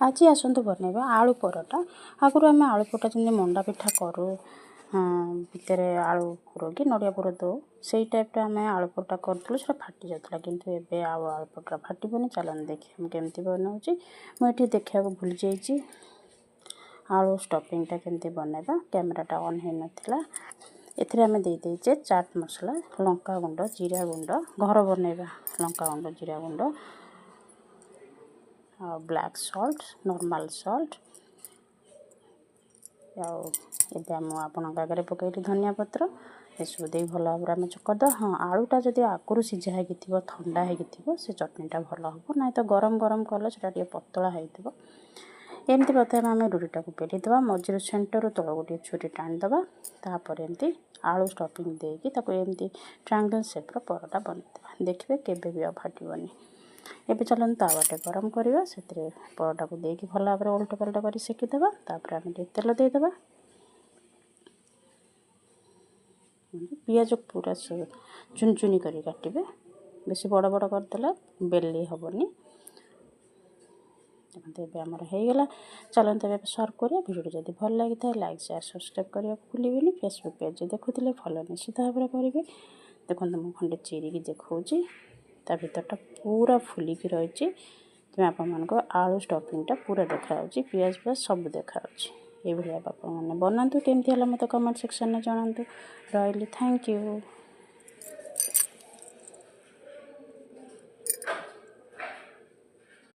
ଆଜି ଆସନ୍ତୁ ବନେଇବା ଆଳୁ ପରଟା। ଆଗରୁ ଆମେ ଆଳୁ ପରଟା ଯେମିତି ମଣ୍ଡା ପିଠା କରୁ, ଭିତରେ ଆଳୁ ପୁରକି ନଡ଼ିଆ ପୁର ଦେଉ, ସେଇ ଟାଇପ୍ର ଆମେ ଆଳୁ ପରଟା କରୁଥିଲୁ, ସେଇଟା ଫାଟି ଯାଉଥିଲା। କିନ୍ତୁ ଏବେ ଆଉ ଆଳୁ ପରଟା ଫାଟିବନି। ଚାଲନ୍ତୁ ଦେଖିବା ମୁଁ କେମିତି ବନାଉଛି। ମୁଁ ଏଠି ଦେଖିବାକୁ ଭୁଲି ଯାଇଛି ଆଳୁ ଷ୍ଟଫିଂଟା କେମିତି ବନେଇବା, କ୍ୟାମେରାଟା ଅନ୍ ହେଇନଥିଲା। ଏଥିରେ ଆମେ ଦେଇଦେଇଛେ ଚାଟ୍ ମସଲା, ଲଙ୍କା ଗୁଣ୍ଡ, ଜିରା ଗୁଣ୍ଡ, ଘର ବନେଇବା ଲଙ୍କା ଗୁଣ୍ଡ, ଜିରା ଗୁଣ୍ଡ, ଆଉ ବ୍ଲାକ୍ ସଲ୍ଟ, ନର୍ମାଲ୍ ସଲ୍ଟ। ଆଉ ଏବେ ମୁଁ ଆପଣଙ୍କ ଆଗରେ ପକାଇଲି ଧନିଆ ପତ୍ର। ଏସବୁ ଦେଇ ଭଲ ଭାବରେ ଆମେ କରିଦେବା। ହଁ, ଆଳୁଟା ଯଦି ଆଗରୁ ସିଝା ହେଇକି ଥିବ, ଥଣ୍ଡା ହେଇକି ଥିବ, ସେ ଚଟଣିଟା ଭଲ ହେବ। ନାଇଁ ତ ଗରମ ଗରମ କଲେ ସେଇଟା ଟିକେ ପତଳା ହେଇଥିବ। ଏମିତି ପ୍ରଥମେ ଆମେ ରୁଟିଟାକୁ ବେଲିଦେବା, ମଝିରୁ ସେଣ୍ଟରରୁ ତଳକୁ ଟିକେ ଛୁରୀ ଟାଣିଦେବା। ତାପରେ ଏମିତି ଆଳୁ ଷ୍ଟଫିଂ ଦେଇକି ତାକୁ ଏମିତି ଟ୍ରାଙ୍ଗଲ୍ ସେପ୍ର ପରଟା ବନେଇଦେବା। ଦେଖିବେ କେବେ ବି ଆଉ ଫାଟିବନି। ଏବେ ଚାଲନ୍ତୁ ତାୱାଟେ ଗରମ କରିବା। ସେଥିରେ ପରଟାକୁ ଦେଇକି ଭଲ ଭାବରେ ଓଲଟ ପାଲଟ କରି ସେକିଦେବା। ତାପରେ ଆମେ ଟିକେ ତେଲ ଦେଇଦେବା। ପିଆଜ ପୁରା ଚୁନି ଚୁନି କରି କାଟିବେ, ବେଶୀ ବଡ଼ ବଡ଼ କରିଦେଲେ ବେଲି ହେବନି। ଦେଖନ୍ତୁ, ଏବେ ଆମର ହେଇଗଲା। ଚାଲନ୍ତୁ ଏବେ ସର୍ଭ କରିବା। ଭିଡ଼ିଓଟି ଯଦି ଭଲ ଲାଗିଥାଏ, ଲାଇକ୍, ସେୟାର, ସବସ୍କ୍ରାଇବ୍ କରିବାକୁ ଭୁଲିବେନି। ଫେସବୁକ୍ ପେଜ୍ ଦେଖୁଥିଲେ ଫଲୋ ନିଶ୍ଚିତ ଭାବରେ କରିବେ। ଦେଖନ୍ତୁ, ମୁଁ ଖଣ୍ଡେ ଚିରିକି ଦେଖାଉଛି, ତା ଭିତରଟା ପୁରା ଫୁଲିକି ରହିଛି। ତେଣୁ ଆପଣମାନଙ୍କୁ ଆଳୁ ଷ୍ଟଫିଂଟା ପୁରା ଦେଖାଯାଉଛି, ପିଆଜ ଫିଆଜ ସବୁ ଦେଖାଯାଉଛି। ଏଇଭଳିଆ ଆପଣମାନେ ବନାନ୍ତୁ, କେମିତି ହେଲା ମୋତେ କମେଣ୍ଟ ସେକ୍ସନରେ ଜଣାନ୍ତୁ। ରହିଲି, thank you.